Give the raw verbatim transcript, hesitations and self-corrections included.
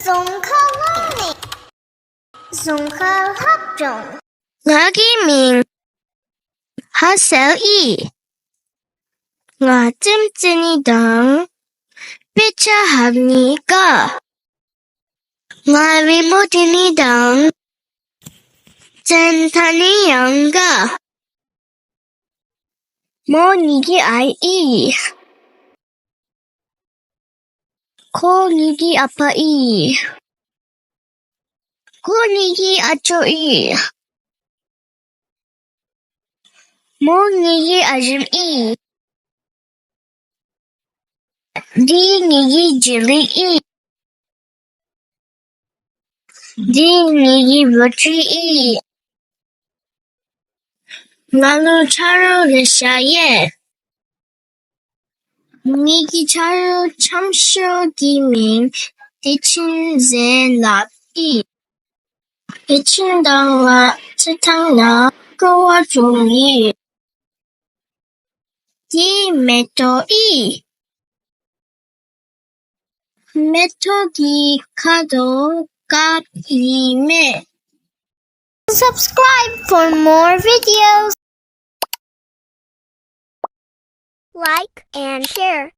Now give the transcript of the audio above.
རྫོང་ཁ་ལྷབ་ནི། རྫོང་ཁ་ལྷབ་སྦྱོང་། ང་གི་མིང་ཧ་སེལ་ཨིན། ང་རྩེདམོ་རྩེ་ནི་དང་དཔེ་ཆ་ལྷབ་ནི་དགའ། ང་རི་མོ་འབྲི་ནི་དང་མཚན་ཐ་ནི་ཡང་དགའ། མོ་ངེ་གི་ཨའི་ཨིན། ཁོ་ངེ་གི་ཨ་པ་ཨིན། ཁོ་ངེ་གི་ཨ་ཅོ་ཨིན། མོ་ངེ་གི་ཨ་ཞེམོ་ཨིན། འདི་ངེ་གི་རྗེས་ལུས་ཨིན། འདི་ངེ་གི་བུ་ཚ་ཨིན། ང་ལུ་ཆ་རོགས་རེ་ཤ་ཡོད། ངེ་གི་ཆ་རོགས་ཆམ་ཤོས་ཀྱི་མིང་བདེ་ཆེན་ཟེར་སླབ་ཨིན། བདེ་ཆེན་དང་ང་རྩེད་ཐང་ནང་སྤྲོ་བ་བྱུང་ཡི། འདི་མེ་ཏོག་ཨིན། མེ་ཏོག་གི་ཁ་དོག་དཀརཔོ་ཨིན་མས། Subscribe for more videos. Like and share.